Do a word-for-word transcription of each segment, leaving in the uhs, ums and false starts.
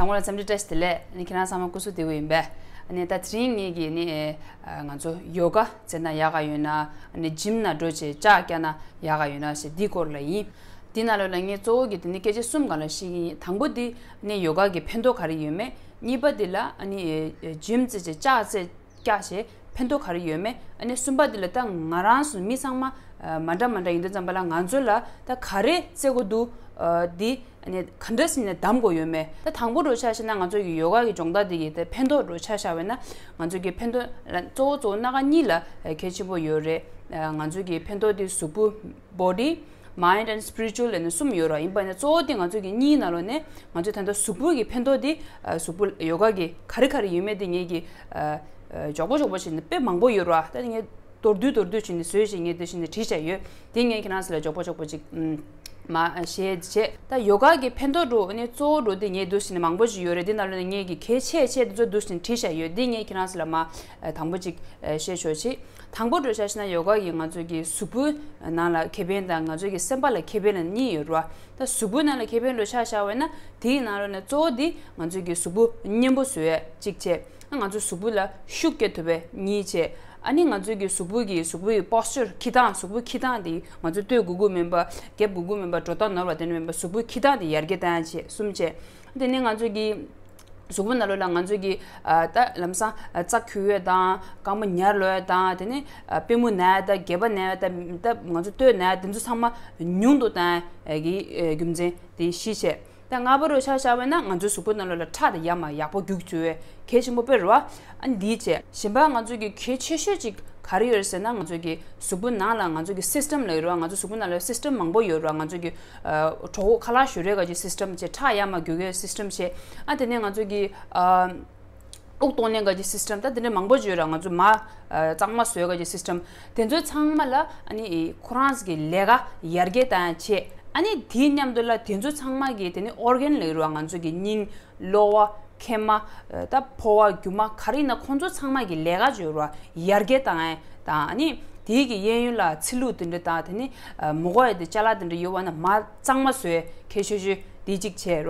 དང་པོ་ལ་འཚམས་འདྲི་བཀྲ་ཤིས་བདེ་ལེགས། ཨ་ནི་ཁྱེད་རང་ཚང་མ་སྐུ་གཟུགས་བདེ་པོ་ཡིན་པས། ཨ་ནི་ད་དེ་རིང་ངེད་ཀྱིས་ནི་ཨ་ང་ཚོ་ཡོ་ག་བྱས་ན་ཡག་ག་ཡོད་ན། ཨ་ནི་ཇིམ་ནང་འགྲོ་བྱས་ལྕགས་བཀྱག་ན་ཡག་ག་ཡོད་ན་ཞེས་འདིའི་སྐོར་ལ་ཡིན། འདི་ནང་ལོགས་ལ་ངས་གཙོ་བོ་གི་དེ་ནི་སྐད་ཆ་གསུམ་སྒང་ལ་བཤད་ཀྱི་ཡིན། དང་པོ་འདི་ནི་ཡོ་ག་གི་ཕན་ཐོགས་ག་རེ་ཡོད་མེད། གཉིས་པ་འདི་ལ་ཨ་ནི་ཨེ་ཇིམ་རྩེ་བྱས་ལྕགས་རྩེ་བཀྱག་བྱས་ཕན་ཐོགས་ག་རེ་ཡོད་མེད། ཨ་ནི་གསུམ་པ་འདི་ལ་ད་ང་རང་ཚོ་མི་ཚང་མ་ཨ་མ་འདྲ་མ་འདྲ་ཡིན་དུས་ཙམ་པ་ལ་ང་ཚོ་ལ་ད་ག་རེ་རྩེ་དགོས་འདུག་ཨ་འདི་ཨ་ནི་ག་འདྲ་ཞིག་ནས་གདམ་དགོས་ཡོད་མེད། ད་དང་པོ་འདྲ་ཆ་བཞག་ན་ང་ཚོ་གི་ཡོ་ག་གི་སྦྱོང་བརྡར་འདི་གི་ད་ཕན་ཐོགས་འདྲ་ཆ་བཞག་པ་ཡིན་ན། ང་ཚོ་གི་ཕན་ཐོགས་ལ་གཙོ་བོ་གཙོ་བོ་སྣ་ཁ་གཉིས་ལ་ཨ་གལ་ཆེན་པོ་ཡོད་རེད། ཨ་ང་ཚོ་གི་ཕན་ཐོགས་འདི་གཟུགས་པོ་body mind and spiritual ལབ་ནས་གསུམ་ཡོད་རེད། ཡིན་པ་ནི་གཙོ་བོ་དེ་ང་ཚོ་གི་གཉིས་ནང་ལོགས་ནས་ང་ཚོ་ད་ལྟ་གཟུགས་པོ་གི་ཕན་ཐོགས་དེ་ཨ་གཟུགས་པོ་ཡོ་ག་གི་ག་རེ་ག་རེ་ཡོད་མེད་དེ་ངེད་ཀྱིས་ཨ་ཨ་མགྱོགས་པོ་མགྱོགས་པོ་བྱས་ནས་དཔེ་མང་པོ་ཡོད་རེད། ད་ངས་མདོར་བསྡུས་མདོར་བསྡུས་བྱས་ནས་བཟོས་བྱས་ངས་དེ་བཞིན་ནས་བྲིས་བཞག་ཡོད། དེ་ངས་ཁྱེད་རང་ཚོ་ལ་མགྱོགས་པོ་མགྱོགས་པོ་ཅིག་ཨམ་མ་བཤད་བྱས། ད་ཡོ་ག་གི་ཕན་ཐོགས་འདྲ་ནི་གཙོ་བོ་འདྲ་དེ་ངས་འདུག་བྱས་ནས་མང་པོ་ཞིག་ཡོད་རེད། དེ་ནང་ལོགས་ནས་ངས་ཀྱི་གལ་ཆེ་ཆེ་དེ་ཚོ་འདུག་བྱས་ནས་བྲིས་བཞག་ཡོད། དེ་ངས་ཁྱེད་རང་ཚོ་ལ་མ་ཨ་དང་པོ་ཅིག་ཨ་བཤད་ཆོག་ཅིག་དང་པོ་འདྲ་ཆ་བཞག་ན་ཡོ་ག་གིས་ང་ཚོ་གི་གཟུགས་པོའི་ནང་ལ་ཁེ་ཕན་དང་ང་ཚོ་གི་སེམས་པ་ལ་ཁེ་ཕན་ལ་གཉིས་ཡོད་རེད་བ། ད་གཟུགས་པོའི་ནང་ལ་ཁེ་ཕན་འདྲ་ཆ་བཞག་པ་ཡིན་ན་དེའི་ནང་ལོགས་ནས་གཙོ་བོ་དེ་ང་ཚོ་གི་གཟུགས་པོ་མཉེན་པོ་བཟོ་ཡས་གཅིག་བྱས། ང་ཚོ་གཟུགས་པོ་ལ་ཤུགས་སྐྱེ་ཐུབ་པའི་གཉིས་བྱས། ཨ་ནི་ང་ཚོ་གི་གཟུགས་པོ་གི་གཟུགས་པོའི་posture འཁྱིལ་སྟངས། གཟུགས་པོ་འཁྱིལ་སྟངས་དེ་ང་ཚོ་ལྟོས་དགོས་ཀྱི་མིན་པ། རྒྱབ་དགོས་ཀྱི་མིན་པ། འགྲོ་སྟངས་ནོར་བ་དེ་འདྲ་མིན་པ། གཟུགས་པོ་འཁྱིལ་སྟངས་དེ་ཡར་རྒྱས་བཏང་ཡས་བྱས། གསུམ་བྱས། དེ་ནས་ང་ཚོ་གི་གཟུགས་པོ་ནང་ལོགས་ལ་ང་ཚོ་གི་ཨ་ད་ལམ་སང་ཨ་རྩ་འཁོལ་ཡས་དང་། རྐང་པ་ཉར་ལོག་ཡས་དང་། དེ་ནས་ཨ་པུས་མོ་ན་ཡས་དང་། སྒལ་པ་ན་ཡས་དང་། ད་ང་ཚོ་ལྟོས་ན་ཡས་དེ་ཚོ་ཚང་མ་ཉུང་དུ་བཏང་ཡས་ཀྱི་ཨ་རྒྱུ་མཚན་དེ་བཞི་བྱས། ད་ལྔ་པ་འདྲ་ཆ་བཞག་པ་ཡིན་ན་ང་ཚོའི་གཟུགས་པོ་ནང་ལོགས་ལ་ཁྲག་དེ་ཡར་མར་ཡག་པོ་རྒྱུག་བཅུག་ཡས་གལ་ཆེན་པོ་དཔེ་རེད་བ། ཨ་ནི་འདི་བྱས། གཞན་པ་ང་ཚོ་གི་གལ་ཆེ་ཤོས་ཅིག་ག་རེ་ཡོད་རེད་ཟེར་ན། ང་ཚོ་གི་གཟུགས་པོ་ནང་ལ་ང་ཚོ་གི་system ལབ་ཀྱི་རེད་བ། ང་ཚོ་གཟུགས་པོ་ནང་ལ་system མང་པོ་ཡོད་རེད་བ། ང་ཚོ་གི་ཨ་གྲོད་ཁོག་ཁ་ལག་གཞུ་ཡས་ག་གི་system བྱས། ཁྲག་ཡར་མར་རྒྱུག་ཡས་system བྱས། ཨ་དེ་ནས་ང་ཚོ་གི་ཨ་དབུགས་གཏོང་ལེན་ག་གི་system། ད་དེ་འདྲ་མང་པོ་ཅིག་ཡོད་རེད། ང་ཚོ་མར་ཨ་གཙང་མ་བཟོ་ཡས་ག་གི་system། དེ་ཚོ་ཚང་མ་ལ་ཨ་ནི་ཁོ་རང་གི་ལས་ཀ་ཡར་རྒྱས་བཏང་ཡས་བྱས། ཨ་ནི་དེའི་མཉམ་དུ་ལ་དེ་ཚོ་ཚང་མ་གི་དེ་ནི་organ ལབ་ཀྱི་རེད་བ། ང་ཚོ་གི་སྙིང་གློ་བ། མཁལ་མ། ཨ་ད་ཕོ་བ། རྒྱུ་མ། ག་རེ་ཡིན་ན་ཁོང་ཚོ་ཚང་མ་གི་ལས་ཀ་ཅིག་ཡོད་རེད་བ། ཡར་རྒྱས་བཏང་ཡས་དང་། ཨ་ནི་དེའི་གི་གཡས་གཡོན་ལ་ཚིལ་ལུ་དེ་འདྲ་དང་། དེ་ནི་ཨ་མུ་གོ་ཡས་དེ་ཅ་ལག་དེ་འདྲ་ཡོད་པ་ན་མར་གཙང་མ་བཟོ་ཡས་གལ་ཆེ་ཤོས་དེ་གཅིག་བྱས་རེད་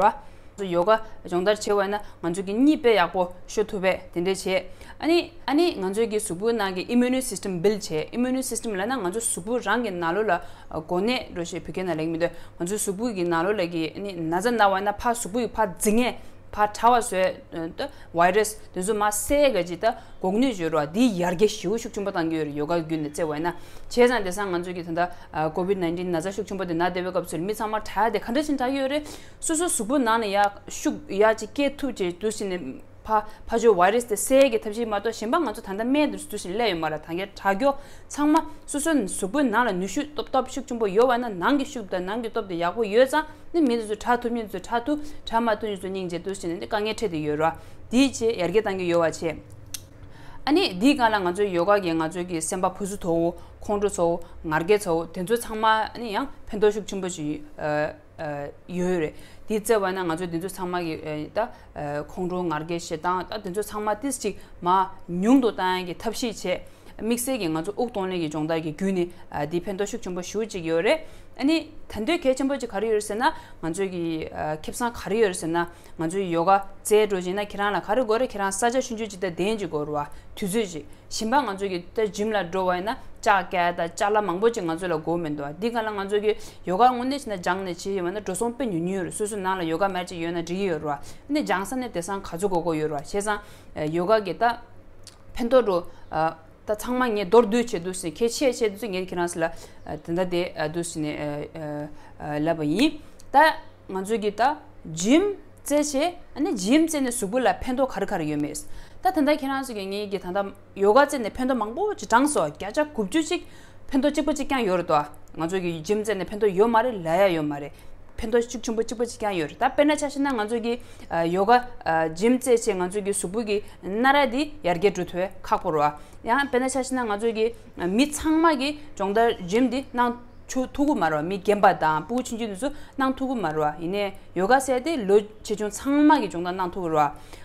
བ། ཡོ་ག་སྦྱོང་བརྡར་བྱས་པ་ཡིན་ན་ང་ཚོ་གི་གཉིད་དཔེ་ཡག་པོ་ཤོར་ཐུབ་པས་དེ་འདྲ་བྱས། ཨ་ནི་ཨ་ནི་ང་ཚོ་གི་གཟུགས་པོའི་ནང་གི་immune system build བྱས། immune system ལབ་ན་ང་ཚོ་གཟུགས་པོ་རང་གི་ནང་ལོགས་ལ་ཨ་གོ་གནས་འདྲ་ཞིག་བོད་སྐད་ནང་ལེགས་མི་འདུག་ང་ཚོའི་གཟུགས་པོ་གི་ནང་ལོགས་ལ་གི་ཨ་ནི་ན་ཚ་ན་བ་ཡིན་ན་ཕར་གཟུགས་པོ་གི་ཕར་འཛིང་ཡས། ཕར་དྲག་པ་བཟོས། ད་virus དེ་ཚོ་མར་བསད་ག་ཅིག་ད་འགོག་ནུས་ཡོད་རེད་བ། དེ་ཡར་རྒྱས་ཞེ་པོ་ཤུགས་ཆེན་པོ་བཏང་གི་ཡོད་རེད། ཡོ་ག་བརྒྱུད་ནས་བརྩིས་པ་ཡིན་ན། བྱས་ཙང་དེང་སང་ང་ཚོ་གི་ད་ལྟ་ཨ་COVID nineteen ན་ཚ་ཤུགས་ཆེན་པོ་དེ་ན་བསྡད་པའི་སྐབས་སུ་མི་ཚང་མ་དྲག་ཡས་དེ་ག་འདྲ་ཞིག་དྲག་གི་ཡོད་རེད། སོ་སོའི་གཟུགས་པོ་ནང་ལ་ཡར་ཤུགས་ཡར་ཅིག་སྐྱེ་ཐུབ་ཅིག་འདུག་བྱས་ནས་ཕར་ཕར་ཕྱོགས་virus དེ་བསད་ཀྱི་ཐབས་ཤེས་མ་གཏོགས། གཞན་པ་ང་ཚོ་ད་ལྟ་སྨན་དེ་འདུག་བྱས་ནས་སླེབས་ཡོད་མ་རེད། ད་གིན་དྲག་སྐྱོ་ཚང་མ་སོ་སོའི་གཟུགས་པོའི་ནང་ལ་ནུས་ཤུགས་སྟོབས་སྟོབས་ཤུགས་ཆེན་པོ་ཡོད་པ་ན། ནང་གི་ཤུགས་དང་ནང་གི་སྟོབས་དེ་ཡག་པོ་ཡོད་ཙང་ནི་མི་དེ་ཚོ་དྲག་ཐུབ་མཁན་དེ་ཚོ་དྲག་ཐུབ། དྲག་མ་ཐུབ་མཁན་དེ་ཚོ་སྙིང་རྗེ་འདུག་བྱས་ནས་ནི་དཀའ་ངལ་འཕྲད་དེ་ཡོད་རེད་བ། དེའི་ཆེད་ཡར་རྒྱས་བཏང་གི་ཡོད་པ་བྱས། ཨ་ནི་འདིའི་སྒང་ལ་ང་ཚོའི་ཡོ་ག་གིས་ང་ཚོའི་གི་སེམས་པ་ཕུ་ཚུ་ཐོག་ཁོང་ཁྲོ་ཚོ་ངར་སྐད་ཚོ་དེ་ཚོ་ཚང་མ་ཨ་ནི་ཡང་ཕན་ཐོགས་ཤུགས་ཆེན་པོ་ཞིག་ཨ་ཨ་ཡོད་རེད། དེ་བརྩིས་པ་ན་ང་ཚོ་དེ་ཚོ་ཚང་མ་གི་ཨ་ད་ཨ་ཁོང་ཁྲོ་ངར་སྐད་ཞེ་སྡང་ད་དེ་ཚོ་ཚང་མ་ཏིས་ཅིག་མར་ཉུང་དུ་བཏང་ཡག་གི་ཐབས་ཤེས་བྱས། དམིགས་བསལ་གྱིས་ང་ཚོ་དབུགས་གཏོང་ལེན་གྱི་སྦྱོང་བརྡར་གྱི་བརྒྱུད་ནས་ཨ་དེ་ཕན་ཐོགས་ཤུགས་ཆེན་པོ་ཞེ་པོ་ཅིག་ཡོད་རེད། ཨ་ནི་ད་དུང་གལ་ཆེན་པོ་ཅིག་ག་རེ་ཡོད་རེད་ཟེར་ན། ང་ཚོའི་གི་ཨ་ཁེ་བཟང་ག་རེ་ཡོད་རེད་ཟེར་ན། ང་ཚོའི་ཡོ་ག་རྩེ་འགྲོ་བྱས་ན་ཁྱེད་རང་ལ་ག་རེ་དགོས་རེད། ཁྱེད་རང་ས་ཆ་ཆུང་ཆུང་ཅིག་དང་གདན་ཅིག་དགོས་རེད་བ། དུས་ཚོད་ཅིག་གཞན་པ་ང་ཚོ་གི་ད་ཇིམ་ལ་འགྲོ་བ་ཡིན་ན་ལྕགས་བཀལ་དང་ཅ་ལག་མང་པོ་ཅིག་ང་ཚོ་ལ་དགོས་མི་འདུག་འདི་ག་ལ་ང་ཚོ་གི་ཡོ་ག་དངོས་གནས་བྱས་ན་སྦྱངས་ནས་བྱེད་ཡོད་པ་ན་འགྲོ་སོང་དཔེ་ཉུང་ཉུང་རེད། སོ་སོའི་ནང་ལ་ཡོ་ག་མེཊ་ཅིག་ཡོད་ན་འགྲིག་གི་ཡོད་རེད་བ། ནས་སྦྱང་ས་ནས་དེང་སང་ག་ཚོད་དགོས་དགོས་ཡོད་རེད་བ། བྱས་ཙང་ཡོ་ག་གི་ད་ཕན་ཐོགས་འགྲོ་ད་ཚང་མ་ངས་མདོར་བསྡུས་བྱས་འདུག་ཟེར། གལ་ཆེ་ཆེ་འདུག་ཟེར། ངས་ཁྱེད་རང་ཚོ་ལ་དེ་འདྲ་དེ་འདུག་ཟེར་ནས་ལབ་པ་ཡིན། ད་ང་ཚོ་གི་ད་ཇིམ་རྩེ་བྱས། ཨ་ནི་ཇིམ་རྩེ་ནས་གཟུགས་པོ་ལ་ཕན་ཐོགས་ག་རེ་ག་རེ་ཡོད་མེད། ད་ད་ལྟ་ཁྱེད་རང་ཚོ་གི་ངེད་ཀྱི་ད་ལྟ་ཡོ་ག་རྩེ་ནས་ཕན་ཐོགས་མང་པོ་ཅིག་དྲངས་སོང་། བརྒྱ་ཆ་དགུ་བཅུ་ཅིག་ཕན་ཐོགས་གཅིག་པ་གཅིག་རྐྱང་ཡོད་རེད་དོ། ང་ཚོ་གི་ཇིམ་རྩེ་ནས་ཕན་ཐོགས་ཡོད་མ་རེད་ལབ་ཡ་ཡོད་མ་རེད། ཕན་ཐོགས་ཤུགས་ཆེན་པོ་གཅིག་པ་གཅིག་རྐྱང་ཡོད་རེད། ད་དཔེར་ན་ཆ་བཞག་ན་ང་ཚོ་གི་ཡོ་ག་ཇིམ་རྩེ་བྱས་ང་ཚོ་གི་གཟུགས་པོ་གི་སྣ་རལ་འདི་ཡར་རྒྱས་འགྲོ་ཐུབ་ཁག་པོ་རེད་བ། ཡང་དཔེར་ན་ཆ་བཞག་ན་ང་ཚོ་གི་མི་ཚང་མ་གི་སྦྱོང་བརྡར་ཇིམ་འདི་གནང་ཆུ་ཐུབ་ཀྱི་མ་རེད་བ། མི་རྒན་པ་དང་ཕྲུ་གུ་ཆུང་ཆུང་དེ་ཚོ་གནང་ཐུབ་ཀྱི་མ་རེད་བ། ཡིན་ནའི་ཡོ་ག་ཟེར་དེ་ལོ་ཆེ་ཆུང་ཚང་མ་གི་སྦྱོང་བརྡར་གནང་ཐུབ་ཀྱི་རེད་བ།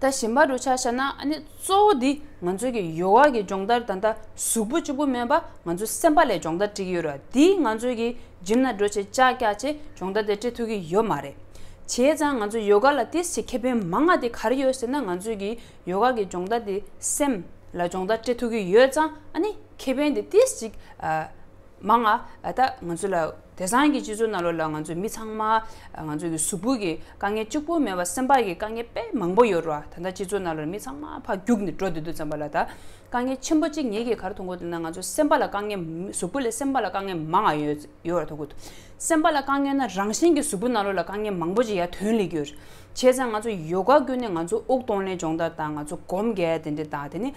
ད་གཞན་པ་རུ་ཆ་བཞག་ན་ཨ་ནི་གཙོ་བོ་འདི་ང་ཚོ་གི་ཡོ་ག་གི་སྦྱོང་བརྡར་ད་ལྟ་གཟུགས་པོ་གཅིག་པུ་མིན་པ་ང་ཚོ་སེམས་པ་ལ་སྦྱོང་བརྡར་སྤྲད་ཀྱི་ཡོད་རེད་བ། འདི་ང་ཚོ་གི་ཇིམ་ནང་འགྲོ་བྱས་ལྕགས་བཀྱག་བྱས་སྦྱོང་བརྡར་དེ་སྤྲད་ཐུབ་ཀྱི་ཡོད་མ་རེད། བྱས་ཙང་ང་ཚོ་ཡོ་ག་ལ་ཏིས་ཅིག་ཁེ་ཕན་མང་ང་དེ་ག་རེ་ཡོད་ཟེར་ན། ང་ཚོས་ཀྱི་ཡོ་ག་གི་སྦྱོང་བརྡར་དེ་སེམས་ལ་སྦྱོང་བརྡར་སྤྲད་ཐུབ་ཀྱི་ཡོད་ཙང་། ཨ་ནི་ཁེ་ཕན་དེ་ཏིས་ཅིག་ཨ་མང་ང་། ཨ་ད་ང་ཚོ་ལ་དེང་སང་གི་སྤྱི་ཚོགས་ནང་ལོགས་ལ་ང་ཚོ་མི་ཚང་མ་ང་ཚོ་གི་གཟུགས་པོ་གི་དཀའ་ངལ་གཅིག་པོ་མེད་པ་སེམས་པ་གི་དཀའ་ངལ་དཔེ་མང་པོ་ཡོད་རེད་བ། ད་ལྟ་སྤྱི་ཚོགས་ནང་ལོགས་མི་ཚང་མ་ཕར་རྒྱུགས་ནས་འགྲོ་བསྡད་དུས་ཙམ་པ་ལ། ད་དཀའ་ངལ་ཆེན་པོ་གཅིག་ངེད་ཀྱིས་ག་རེ་མཐོང་གི་འདུག་ན། ང་ཚོ་སེམས་པ་ལ་དཀའ་ངལ། གཟུགས་པོ་ལས་སེམས་པ་ལ་དཀའ་ངལ་མང་ང་ཡོད་ཡོད་རེད་མཐོང་གི་འདུག་སེམས་པ་ལ་དཀའ་ངལ་ན་རང་བཞིན་གྱི་གཟུགས་པོ་ནང་ལོགས་ལ་དཀའ་ངལ་མང་པོ་ཅིག་ཡར་ཐོན་སླེབས་ཀྱི་ཡོད་རེད། བྱས་ཙང་ང་ཚོ་ཡོ་ག་བརྒྱུད་ནས་ང་ཚོ་དབུགས་གཏོང་ལེན་སྦྱོང་བརྡར་དང་། ང་ཚོ་སྒོམ་རྒྱག་དེ་འདྲ་དང་། དེ་ནི་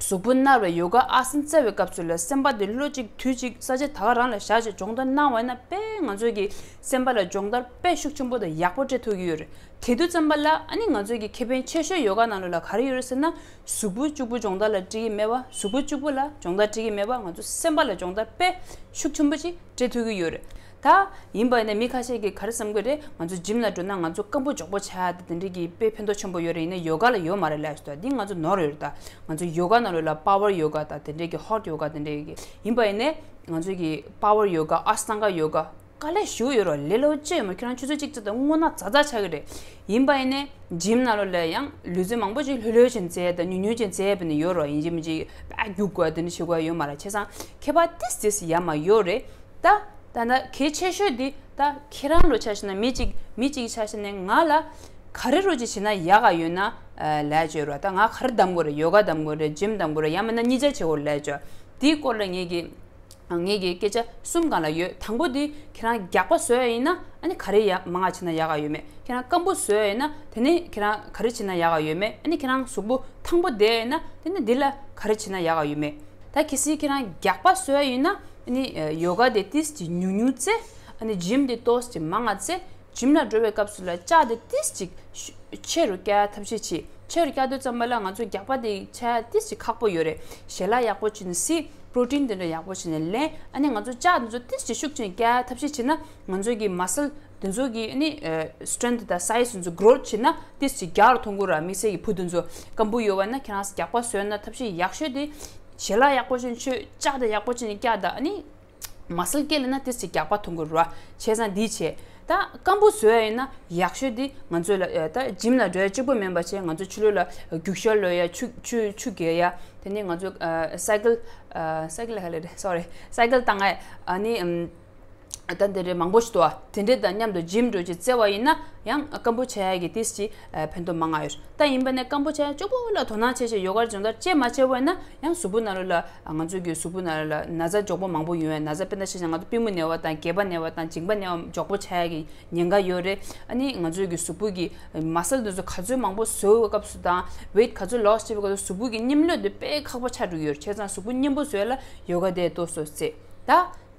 གཟུགས་པོ་ནར་བའི་ཡོ་ག་ཨ་སན་རྩེ་བའི་སྐབས་སུ་ལ་སེམས་པ་དེ་ལྷོད་ཅིག་དུད་ཅིག་ས་ཆ་ད་ག་རང་ལ་བཞག་ཅིག་སྦྱོང་བརྡར་གནང་བ་ཡིན་ན། དཔེ་ང་ཚོ་གི་སེམས་པ་ལ་སྦྱོང་བརྡར་དཔེ་ཤུགས་ཆེན་པོ་དང་ཡག་པོ་སྤྲད་ཐུབ་ཀྱི་ཡོད་རེད། དེ་དུས་ཙམ་པ་ལ་ཨ་ནི་ང་ཚོ་གི་ཁེ་ཕན་ཆེ་ཤོས་ཡོ་ག་ནང་ལོགས་ལ་ག་རེ་ཡོད་རེད་ཟེར་ན། གཟུགས་པོ་གཅིག་པུ་སྦྱོང་བརྡར་ལ་སྤྲད་ཀྱི་མེད་པ། གཟུགས་པོ་གཅིག་པུ་ལ་སྦྱོང་བརྡར་སྤྲད་ཀྱི་མེད་པ། ང་ཚོ་སེམས་པ་ལ་སྦྱོང་བརྡར་དཔེ་ཤུགས་ཆེན་པོ་ཅིག་སྤྲད་ཐུབ་ཀྱི་ཡོད་རེད། ད་ཡིན་པ་ཡིན་ན་མི་ཁ་ཤས་ཀྱིས་ག་རེ་བསམ་གྱི་རེད། ང་ཚོ་ཇིམ་ལ་འགྲོ་ན་ང་ཚོ་རྐང་པ་མགྱོགས་པོ་ཆག་ཡ་དང་དེ་འདྲས་ཀྱི་དཔེ་ཕན་ཐོགས་ཆེན་པོ་ཡོད་རེད། ཡིན་ན་ཡོ་ག་ལ་ཡོད་མ་རེད་ལབ་ཟེར། འདི་ང་ཚོ་ནོར་ཡོད་རེད། ད་ང་ཚོ་ཡོ་ག་ནང་ལོགས་ལ་པ་ཝར་ཡོ་ག་དང་དེ་འདྲས་ཀྱི་ཧོཊ་ཡོ་ག་དེ་འདྲས་ཀྱི་ཡིན་པ་ཡིན་ནའི། ང་ཚོ་གི་པ་ཝར་ཡོ་ག། ཨ་སྟང་ག་ཡོ་ག། དཀའ་ལས་ཞེ་པོ་ཡོད་རེད། ལས་སླ་པོ་ཅིག་ཡོད་མ་རེད། ཁྱེད་རང་ཆུ་ཚོད་གཅིག་ཙམ་དང་བསྔོ་ན་ཛ་ཛ་ཆགས་ཀྱི་རེད། ཡིན་པ་ཡིན་ནའི་ཇིམ་ནང་ལོགས་ལ་ཡང་ལུས་རྩལ་མང་པོ་ཅིག་ལྷོད་ལྷོད་ཅིག་མཛད་དང་ཉུང་ཉུང་ཅིག་མཛད་པ་ནི་ཡོད་རེད། ཡིན་གཅིག་མིན་གཅིག་དཔེ་རྒྱུག་དགོས་དེ་འདྲ་བྱེད་དགོས་ཡོད་མ་རེད། བྱས་ཙང་ཁྱད་པར་ཏིས་ཏིས་ཡོད་མ་ཡོད་རེད། ད་ད་ད་གལ་ཆེ་ཤོས་འདི་ད་ཁྱེད་རང་ལོ་ཆ་བཞག་ན། མི་གཅིག་མི་གཅིག་ཆ་བཞག་ན་ང་ལ་ག་རེ་རོ་ཅིག་བྱེད་ན་ཡག་ག་ཡོད་ན་ལབ་ཡ་ཅིག་ཡོད་རེད། ད་ང་ག་རེ་གདམ་དགོས་རེད། ཡོ་ག་གདམ་དགོས་རེད། ཇིམ་གདམ་དགོས་རེད། ཡང་མིན་ན་གཉིས་ཆ་བྱེད་དགོས་རེད་ལབ་ཡ་ཅིག་ཡོད། དེའི་སྐོར་ལ་ངེད་ཀྱི་ངེད་ཀྱི་སྐད་ཆ་གསུམ་སྒང་ལ་ཡོད། དང་པོ་དེ་ཁྱེད་རང་རྒྱགས་པ་བཟོ་ཡ་ཡིན་ན་ཨ་ནི་ག་རེ་ཡ་མང་ང་བྱེད་ན་ཡག་ག་ཡོད་མེད། ཁྱེད་རང་སྐམ་པོ་བཟོ་ཡ་ཡིན་ན་དེ་ནི་ཁྱེད་རང་ག་རེ་བྱེད་ན་ཡག་ག་ཡོད་མེད། ཨ་ནི་ཁྱེད་རང་གཟུགས་པོ་ཐང་པོ་བསྡད་ཡ་ཡིན་ན་དེ་ནི་འདི་ལ་ག་རེ་བྱེད་ན་ཡག་ག་ཡོད་མེད། ད་གལ་སྲིད་ཁྱེད་རང་རྒྱགས་པ་བཟོ་ཡ་ཡིན་ན་ཨ་ནི་ཡོ་ག་དེ་ཏིས་ཅིག་ཉུང་ཉུང་རྩེ། ཨ་ནི་ཇིམ་དེ་ཏོག་ཙམ་མང་ང་རྩེ། ཇིམ་ལ་འགྲོ་བའི་སྐབས་སུ་ལ་ལྕགས་དེ་ཏིས་ཅིག་ཤུ་ཆེ་རུ་བསྐྱལ་ཐབས་ཤེས་བྱེད། ཆེ་རུ་བསྐྱལ་དུས་ཙམ་པ་ལ་ང་ཚོ་རྒྱགས་པ་དེ་ཆགས་ཏིས་ཅིག་ཁག་པོ་ཡོད་རེད། ཞལ་ལག་ཡག་པོ་བྱས་ནས་བསྲེས། པྲོ་ཊིན་དེ་འདྲ་ཡག་པོ་བྱས་ནས་ལེན། ཨ་ནི་ང་ཚོ་ལྕགས་དེ་ཚོ་ཏིས་ཅིག་ཤུགས་ཆེན་བསྐྱལ་ཐབས་ཤེས་བྱས་ན་ང་ཚོ་གི་མ་སལ་དེ་ཚོ་གི་ཨ་ནི་སི་ཊྲེན་ཐི་དང་སའི་ཛི་དེ་ཚོ་གྷི་རོ་ཐི་བྱས་ན་ཏིས་ཅིག་རྒྱགས་རུ་གཏོང་དགོས་ར། དམིགས་བསལ་གྱི་བུ་དེ་ཚོ་སྐམ་པོ་ཡོད་པ་ན་ཁྱེད་རང་རྒྱགས་པ་བཟོས་ན་ཐབས་ཤེས་ཡག་ཤོས་དེ་ཞལ་ལག་ཡག་པོ་བྱས་ནས་ཆོས་ལྕགས་དེ་ཡག་པོ་བྱས་ནས་བསྐྱལ་ད། ཨ་ནི་མ་སལ་སྐྱེད་ལ་ན་ཏིས་ཅིག་རྒྱགས་པ་ཐོན་དགོས་རེད་བ། བྱས་ཙང་འདི་བྱས། ད་སྐམ་པོ་བཟོ་ཡ་ཡིན་ན་ཡག་ཤོས་འདི་ང་ཚོ་ལ་ཨ་ད་ཇིམ་ལ་འགྲོ་ཡ་གཅིག་པོ་མིན་པ་བྱས། ང་ཚོ་ཕྱི་ལོགས་ལ་རྒྱུག་ཤར་གློད་ཡ། ཆུ་ཆུ་ཆུ་རྐྱལ་ཡ། དེ་ནས་ང་ཚོ་ཨ་སའི་ཀལ་ཨ་སའི་ཀལ་ལ་ཧ་ལས་རེད། སོ་རི། སའི་ཀལ་བཏང་ཡ། ཨ་ནི་ཨམ་ད་འདི་རེད། མང་པོ་ཞིག་འདུག་བ། དེ་འདྲས་དང་མཉམ་དུ་ཇིམ་འགྲོ་ཅིག་རྩེ་བ་ཡིན་ན་ཡང་སྐམ་པོ་ཆགས་ཡ་གི་ཏིས་ཅིག་ཨ་ཕན་ཐོགས་མང་ང་ཡོད། ད་ཡིན་པ་ནས་སྐམ་པོ་ཆགས་ཡ་གཅིག་པོ་ལ་དོ་སྣང་བྱས་བྱས་ཡོ་ག་སྦྱོང་བརྡར་བྱེད་མ་བྱས་པ་ཡིན་ན་ཡང་གཟུགས་པོ་ནང་ལོགས་ལ་ང་ཚོ་གི་གཟུགས་པོ་ནང་ལ་ན་ཚ་མགྱོགས་པོ་མང་པོ་ཡོང་ཡ། ན་ཚ་དཔེར་ན་ཆ་བཞག་ན་ང་ཚོ་པུས་མོ་ན་བ་དང་། སྐེད་པ་ན་བ་དང་། མཇིང་པ་ན་བ་མགྱོགས་པོ་ཆགས་ཡ་གི་ཉེན་ཁ་ཡོད་རེད། ཨ་ནི་ང་ཚོའི་གི་གཟུགས་པོ་གི་མ་སལ་དེ་ཚོ་ག་ཚོད་མང་པོ་བཟོ་བའི་སྐབས་སུ་དང་ཝེ་ཊི་ག་ཚོད་ལོ་སི་བྱེད་པའི་སྐབས་སུ་གཟུགས་པོ་གི་མཉམ་གློད་དེ་དཔེ་ཁག་པོ་ཆགས་འགྲོ་གི་ཡོད་རེད། བྱས་ཙང་གཟུགས་པོ་མཉམ་པོ་བཟོ་ཡ་ལ་ཡོ་ག་དེ་ཏོག་ཙམ་རྩེ། ད་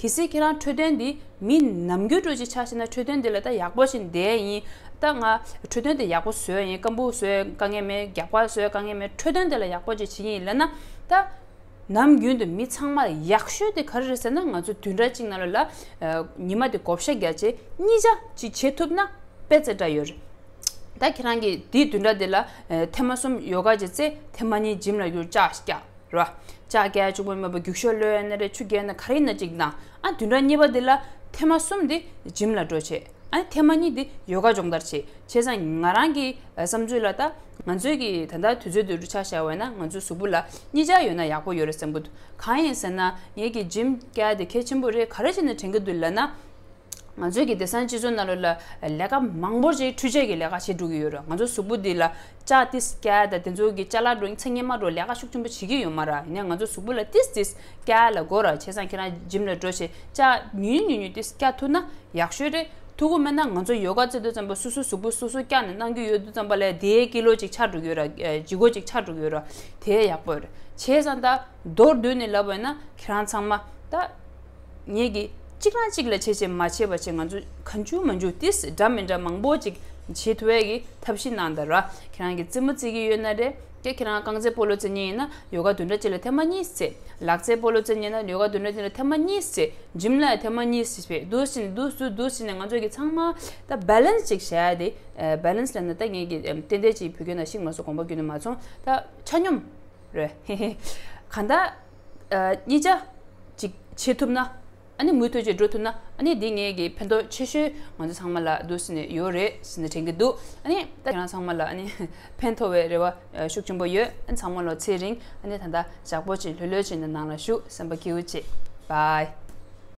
གལ་སྲིད་ཁྱེད་རང་འཕྲོད་བསྟེན་འདི་མི་ནམ་རྒྱུན་འགྲོ་ཅིག་ཆགས་ཤེ་ན་འཕྲོད་བསྟེན་འདི་ལ་ད་ཡག་པོ་ཞིག་བསྡད་ཡིན། ད་ང་འཕྲོད་བསྟེན་དེ་ཡག་པོ་བཟོས་ཡིན། སྐམ་པོ་བཟོས་དཀའ་ངལ་མེད། རྒྱགས་པ་བཟོས་དཀའ་ངལ་མེད། འཕྲོད་བསྟེན་དེ་ལ་ཡག་པོ་ཅིག་བྱེད་ཡིན་ལབ་ན། ད་ནམ་རྒྱུན་དུ་མི་ཚང་མ་ལ་ཡག་ཤོས་དེ་ག་རེ་རེད་ཟེར་ན། ང་ཚོ་བདུན་ཕྲག་གཅིག་ནང་ལ་ལ་ཉི་མ་དེ་བགོ་བཤའ་རྒྱག་བྱས་གཉིས་ཆ་ཅིག་བྱེད་ཐུབ་ན་དཔེ་ཙེ་དྲག་ཡོད་རེད། ད་ཁྱེད་རང་གིས་དེའི་བདུན་ཕྲག་དེ་ལ་ཐེངས་མ་གསུམ་ཡོ་ག་ཅིག་རྩེ། ཐེངས་མ་གཉིས་ཇིམ་ལ་རྒྱུགས། ལྕགས་བཀྱག་ར། ལྕགས་བཀྱག་གཅིག་པོ་མེད་པ་རྒྱུག་ཤར་གློད་ཡ་ན་རེད། ཆུ་རྐྱལ་ན་ག་རེ་ཡིན་ན་གཅིག་དང་། ཨ་བདུན་ཕྲག་གཉིས་པ་འདི་ལ་ཐེངས་མ་གསུམ་འདི་ཇིམ་ལ་འགྲོ་བྱེད། ཨ་ཐེངས་མ་གཉིས་འདི་ཡོ་ག་སྦྱོང་བརྡར་བྱེད། བྱས་ཙང་ང་རང་གི་བསམ་ཚུལ་ལ་ད་ང་ཚོའི་གི་ད་ལྟ་དུས་ཚོད་འདི་རུ་ཆ་བཞག་པ་ན་ང་ཚོའི་གཟུགས་པོ་ལ་གཉིས་ཆ་ཡོད་ན་ཡག་པོ་ཡོད་རེད་བསམ་གི་འདུག་གང་ཡིན་ཟེར་ན་ངེད་ཀྱི་ཇིམ་བཀྱག་དེ་གལ་ཆེན་པོ་རེད། ག་རེ་བྱས་ནས་དྲན་གི་འདུག་ལབ་ན། ང་ཚོའི་གི་དེང་སང་སྤྱི་ཚོགས་ནང་ལོགས་ལ་ལས་ཀ་མང་པོ་ཅིག་འཕྲུལ་ཆས་ཀྱི་ལས་ཀ་བྱེད་འགྲོ་གི་ཡོད་རེད། ང་ཚོ་གཟུགས་པོ་འདི་ལ་ལྕགས་ཏིས་བཀྱག་དང་དེ་ཚོ་གི་ཅ་ལག་འགྲོ་ཚེ་སྔོན་མ་འགྲོ་ལས་ཀ་ཤུགས་ཆེན་པོ་བྱེད་ཀྱི་ཡོད་མ་རེད། ཡིན་ནའི་ང་ཚོ་གཟུགས་པོ་ལ་ཏིས་ཏིས་བཀྱག་ལ་དགོས་རེད། བྱས་ཙང་ཁྱེད་རང་ཇིམ་ལ་འགྲོ་བྱས་ལྕགས་ཉུང་ཉུང་ཉུང་ཉུང་ཏིས་བཀྱག་ཐུབ་ན་ཡག་ཤོས་རེད། ཐུབ་ཀྱི་མེད་ན་ང་ཚོ་ཡོ་ག་རྩེ་དུས་ཙམ་པ་སོ་སོའི་གཟུགས་པོ་སོ་སོ་བཀྱག་ནས་གནང་རྒྱུ་ཡོད་དུས་ཙམ་པ་ལ་དེའི་ཀི་ལོ་ཅིག་ཆགས་འགྲོ་གི་ཡོད་རེད། ཨ་ལྗིད་ཁོག་ཅིག་ཆགས་འགྲོ་གི་ཡོད་རེད། དེ་ཡག་པོ་རེད། བྱས་ཙང་ད་མདོར་བསྡུས་ནས་ལབ་པ་ཡིན་ན་ཁྱེད་རང་ཚང་མ་ད། ངེད་ཀྱིས་གཅིག་རང་གཅིག་ལ་བྱས་བྱས་མ་བྱས་པ་བྱས། ང་ཚོ་གང་བྱུང་མང་བྱུང་ཏིས་འདྲ་མི་འདྲ་མང་པོ་ཅིག་བྱེད་ཐུབ་ཡས་ཀྱི་ཐབས་ཤེས་གནང་དང་ར། ཁྱེད་རང་གི་རྩེད་མོ་རྩེ་གི་ཡོད་ན་རེད། ཀྱེ་ཁྱེད་རང་རྐང་རྩེད་སྤོ་ལོ་རྩེ་མཁན་ཡིན་ན་ཡོ་ག་བདུན་ཕྲག་གཅིག་ལ་ཐེངས་མ་གཉིས་རྩེ། ལག་རྩེད་སྤོ་ལོ་རྩེ་མཁན་ཡིན་ན་ཡོ་ག་བདུན་ཕྲག་གཅིག་ལ་ཐེངས་མ་གཉིས་རྩེ། ཇིམ་ལ་ཐེངས་མ་གཉིས་རྩེ་བྱས་འདུག་སེ་འདུག་སེ་འདུག་སེ་ནས་ང་ཚོ་གི་ཚང་མ་ད་བེ་ལན་སི་ཅིག་བྱ་ཡ་དེ། བེ་ལན་སི་ལབ་ན་ད་ངེད་ཀྱི་ཏན་ཏན་ཅིག་བོད་སྐད་ནང་ཤེས་མ་སོང་། དགོངས་པ་བརྒྱུད་ནས་མ་སོང་། ད་ཆ་སྙོམས་རེད། གང་ལྟར་ཨ་གཉིས་ཆ་ཅིག་བྱེད་ཐུབ་ན། ཨ་ ཨ་ནི་མུ་མཐུད་ཅིག་འགྲོ་ཐུབ་ན་ཨ་ནི་འདི་ངེད་ཀྱི་ཕན་ཐོགས་ཆེ་ཤོས་ང་ཚོ་ཚང་མ་ལ་འདུག་སེ་ནས་ཡོད་རེད་ཟེར་ནས་དྲན་གྱི་འདུག་ཨ་ནི་ད་ཁྱེད་རང་ཚང་མ་ལ་ཨ་ནི་ཕན་ཐོགས་པའི་རེ་བ་ཤུགས་ཆེན་པོ་ཡོད། ཨ་ནི་ཚང་མ་ལོ་ཚེ་རིང་། ཨ་ནི་ད་ལྟ་ཞག་པོ་ཅིག་ལྷོད་ལྷོད་བྱས་ནས་ནང་ལ་བཞུགས། བསམ་པ་སྐྱིད་པོ་བྱེད། Bye.